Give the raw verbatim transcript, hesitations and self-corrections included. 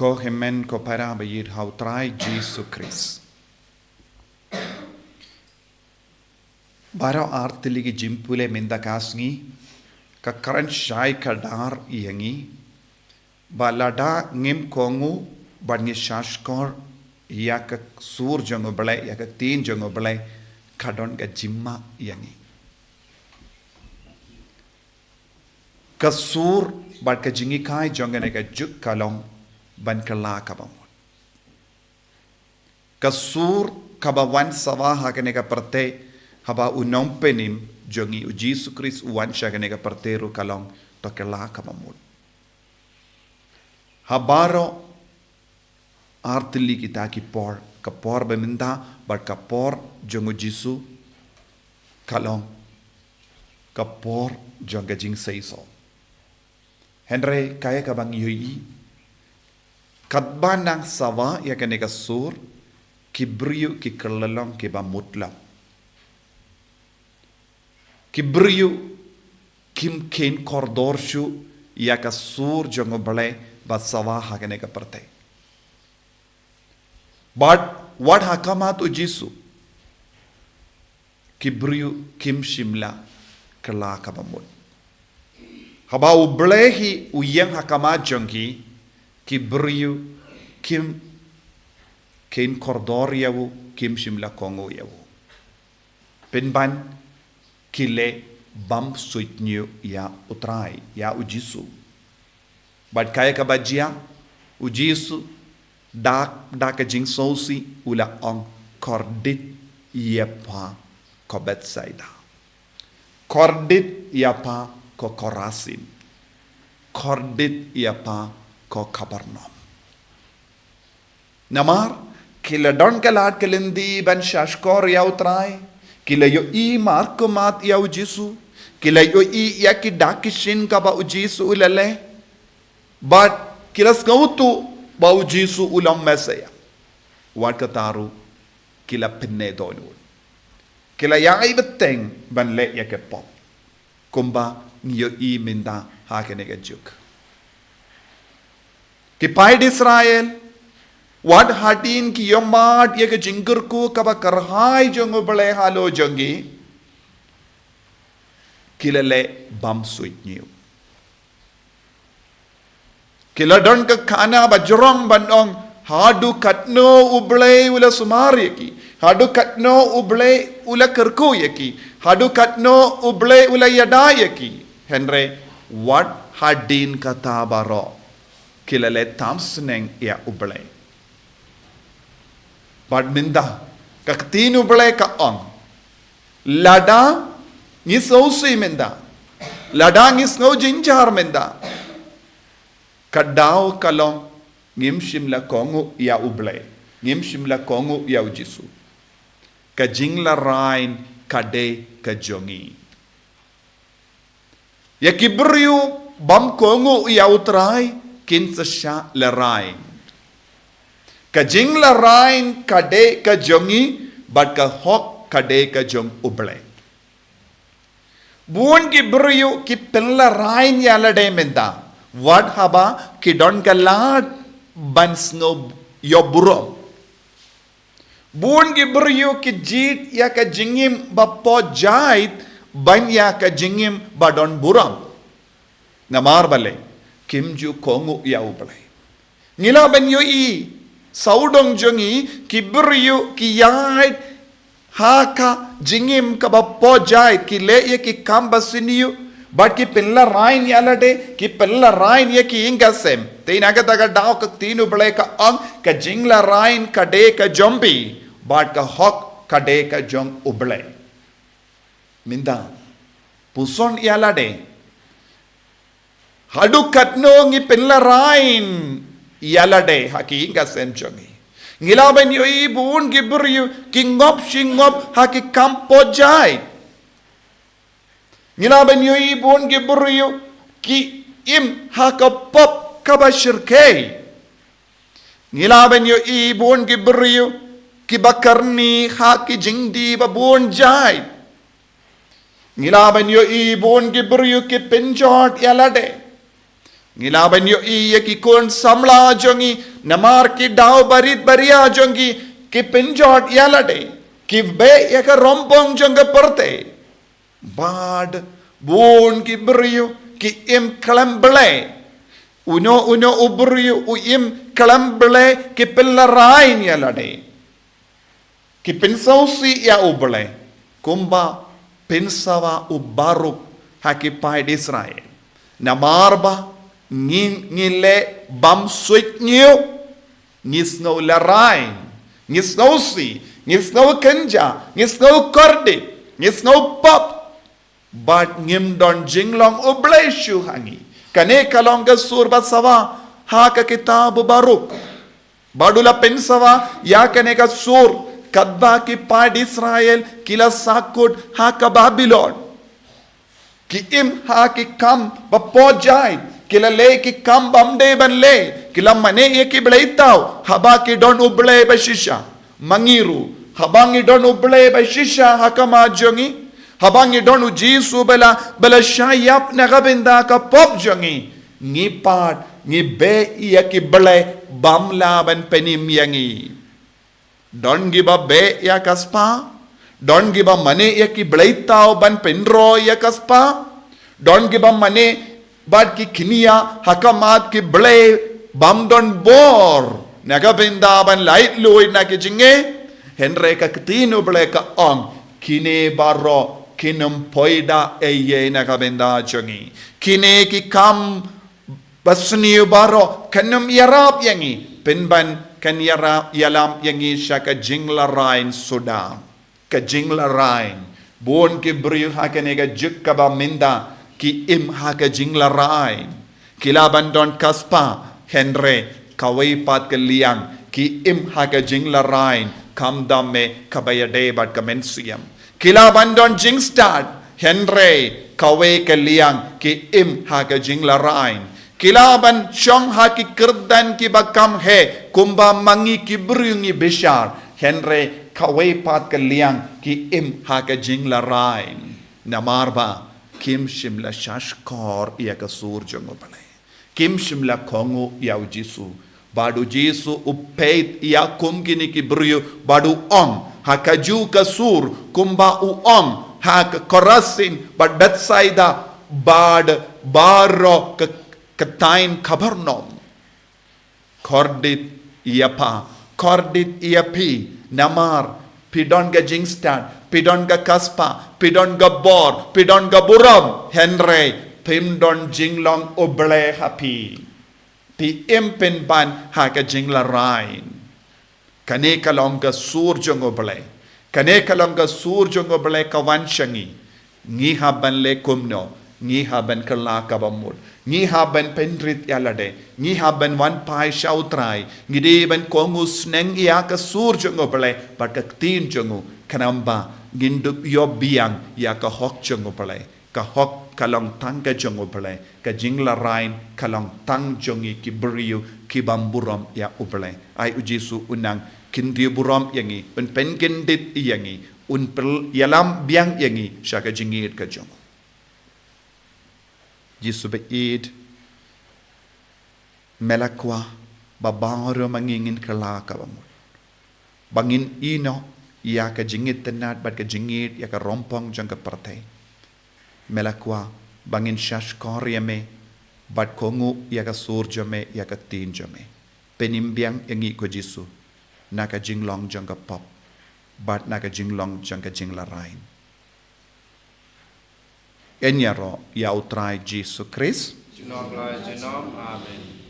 Ko hynmen ko para ba ïeit ha u Trai Jisu Khrist. Baroh ar tylli ki jingpule mynta ka sngi, ka kren shai kdar ïa ngi ba lada ngim kohnguh bad ngi shahshkor ïa ka sur jong U Blei, ïa ka ktien jong U Blei, ka don ka jingma ïa ngi. Ka sur bad ka jinghikai jong kane ka juk ka long ban kylla kaba mut. Ka sur kaba wan sawa ha kane ka pyrthei, haba u nongpynim jong ngi u Jisu Khrist u wan sha kane ka pyrthei ruh ka long to kylla kaba mut. Ha baroh ar tylli kita ki por, ka por ba mynta bad ka por jong u Jisu ka long ka por jong ka jingseisoh. Hynrei kaei kaba ngi ïohi, katba nang sawa ïa kane ka sur, ki briew ki kylla long kiba mut lem. Ki briew kim kheiñ kordor shuh ïa ka sur jong U Blei ba sawa ha kane ka pyrthei. Bad wat ha khmat u Jisu, ki briew kim shym la kylla kaba mut. Haba U Blei hi u ïeng ha khmat jong ki, ki briew kim kheiñ kordor ïa u, kim shym la kohnguh ïa u. Pynban ki leh bymsuidñiew ïa u Trai, ïa u Jisu. Bad kaei kaba jia, u Jisu da, da ka jingsngewsih u la ong, kordit ïa pha ko Bethsaida. Kordit ïa pha ko Korasin. Kordit ïa pha ko Kapernaum. Namar ki la don ka lad ka lynti ban shahshkor ïa u Trai, ki la ïohi markhmat ïa u Jisu, ki la ïohi ïa ki dak ki shin kaba u Jisu u la leh, bad ki la sngewthuh ba u Jisu u long Messaïah. Wat kata ruh ki la pyneh dohnud. Ki la ïai bteng ban leh ïa ka pop. Kumba ngi ïohi mynta ha kane ka juk. Ki paid Israel, wat hadien ki ïohmad ïa ka jingkyrkhu kaba kyrhai jong U Blei halor jong ki, ki la leh bymsuidñiew. Ki la don ka khana ba jrong ban ong, haduh katno U Blei u la sumar ïa ki, haduh katno U Blei u la kyrkhu ïa ki, haduh katno U Blei u la ïada ïa ki. Hynrei wat hadien kata baroh, ki la leh tam sneng ïa U Blei. Bad mynta, ka ktien U Blei ka ong, lada ngi sngewsih mynta, lada ngi sngew jynjar mynta, ka daw ka long ngim shym la kohnguh ïa U Blei, ngim shym la kohnguh ïa u Jisu. Ka jinglehraiñ ka dei ka jong ngi. Ïa ki briew bym kohnguh ïa u Trai kin sa shah lehraiñ. Ka jinglehraiñ ka dei ka jong ngi, bad ka hok ka dei ka jong U Blei. Bun ki briew ki pynlehraiñ ïa lade mynta, wat haba ki don ka lad ban sngew ïoh burom. Bun ki briew ki jied ïa ka jingim ba pop jait ban ïa ka jingim ba don burom. Namar balei? Kim ju kohnguh ïa U Blei. Ngi lah ban ïohi, sawdong jong ngi, ki briew ki ïaid ha ka jingim kaba pop jait, ki leh ïa ki kam ba sniew, bad ki pynlehraiñ ïa lade, ki pynlehraiñ ïa ki ïing ka sem. Te na kata ka daw ka ktien U Blei ka ong, ka jinglehraiñ ka dei ka jong phi, bad ka hok ka dei ka jong U Blei. Mynta, puson ïa lade. Haduh katno ngi pynlehraiñ ïa lade ha ki ïing ka sem jong ngi. Ngi lah ban ïohi bun ki briew ki ngop shi ngop ha ki kam pop jait. Ngi lah ban ïohi bun ki briew ki im ha ka pop kaba shyrkhei. Ngi lah ban ïohi bun ki briew kiba kyrni ha ki jingdih ba bun jait. Ngi lah ban ïohi bun ki briew ki pynjot ïa lade. Ngi lah ban ïohi ïa ki khun samla jong ngi, namar ki daw barit baria jong ki, ki pynjot ïa lade, ki beh ïa ka rombong jong ka pyrthei. Bad bun ki briew ki im khlem Blei. Uno uno u briew u im khlem Blei, ki pynlehrain ïa lade. Ki pynsngewsih ïa U Blei, kumba pynsawa u Baruk ha ki paid Israel. Namar ba ngi, ngi leh bymsuidñiew, ngi sngew lehrain, ngi sngewsih, ngi sngew kynjah, ngi sngew kordit, ngi sngew pop. Bad ngim don jinglong U Blei shuh ha ngi. Kane ka long ka sur ba sawa ha ka kitab u Baruk. Bad u la pynsawa ïa kane ka sur katba ki paid Israel ki la sahkut ha ka Babilon. Ki im ha ki kam ba pojai, ki la leh ki kam bym dei ban leh, ki la mane ïa ki bleitaw, haba ki don U Blei ba shisha. Ma ngi ruh, haba ngi don U Blei ba shisha ha khmat jong ngi, haba ngi don U Jisu ba la, ba la shah ïap na ka bynta ka pop jong ngi, ngi pat ngi beh ïa ki blei bym lah ban pynim ïa ngi. Don kiba beh ïa ka spah, don kiba mane ïa ki bleitaw ban pynroi ïa ka spah, don kiba mane bad ki kñia ha khmat ki blei bym don bor na ka bynta ban laitluid na ki jingeh. Hynrei ka ktien U Blei ka ong, kine baroh kin ym poi da ei ei na ka bynta jong ngi. Kine ki kam basniew baroh kan ym ïarap ïa ngi, pynban kan ïarap, ïalam ïa ngi sha ka jinglehrain suda. Ka jinglehrain. Bun ki briew ha kane ka juk kaba mynta ki im ha ka jinglehrain. Ki lah ban don ka spah, hynrei kawei pat ka liang, ki im ha ka jinglehrain, khamtam eh kaba ïadei bad ka mynsiem. Ki lah ban don jingstad, hynrei kawei ka liang, ki im ha ka jinglehrain. Ki lah ban shong ha ki kyrdan kiba kham heh, kumba ma ngi ki briew ngi bishar, hynrei kawei pat ka liang, ki im ha ka jinglehrain. Namar ba kim shym la shahshkor ïa ka sur jong U Blei. Kim shym la kohnguh ïa U Jisu. Bad U Jisu u peit ïa kum kine ki briew bad u ong ha kajuh ka sur, kumba u ong ha ka Korasin bad Bethsaida bad baroh ka, ka thaiñ Kapernaum. Kordit ïa pha, kordit ïa phi, namar phi don ka jingstad, phi don ka spah, phi don ka bor, phi don ka burom, hynrei phim don jinglong U Blei ha phi. Phi im pynban ha ka jinglehrain. Kane ka long ka sur jong U Blei. Kane ka long ka sur jong U Blei ka wan sha ngi. Ngi hap ban leh kumno, ngi hap ban kylla kaba mut. Ngi hap ban pynrit ïa lade, ngi hap ban wan phai sha U Trai. Ngi dei ban kohnguh sneng ïa ka sur jong U Blei bad ka ktien jong u, khnang ba ngin dup ïoh biang ïa ka hok jong U Blei. Ka hok ka long tang ka jong U Blei, ka jinglehrain ka long tang jong ngi ki briew ki bym burom ïa U Blei. Ai U Jisu un nang kyntiew burom ïa ngi, un pynkyndit ïa ngi, un pynïalam biang ïa ngi sha ka jingïeit ka jong u. Jisu ba ïeit, me la kwah ba baroh ma ngi ngin kylla kaba mut, ba ngin ïehnoh ïa ka jingitynnad bad ka jingïeit ïa ka rompong jong ka pyrthei. Me la kwah ba ngin shahshkor ïa me bad kohnguh ïa ka sur jong me, ïa ka ktien jong me. Pynim biang ïa ngi ko Jisu na ka jinglong jong ka pop bad na ka jinglong jong ka jinglehrain. Yn ïaroh ïa U Trai Jisu Khrist. Junom la junom. Amen.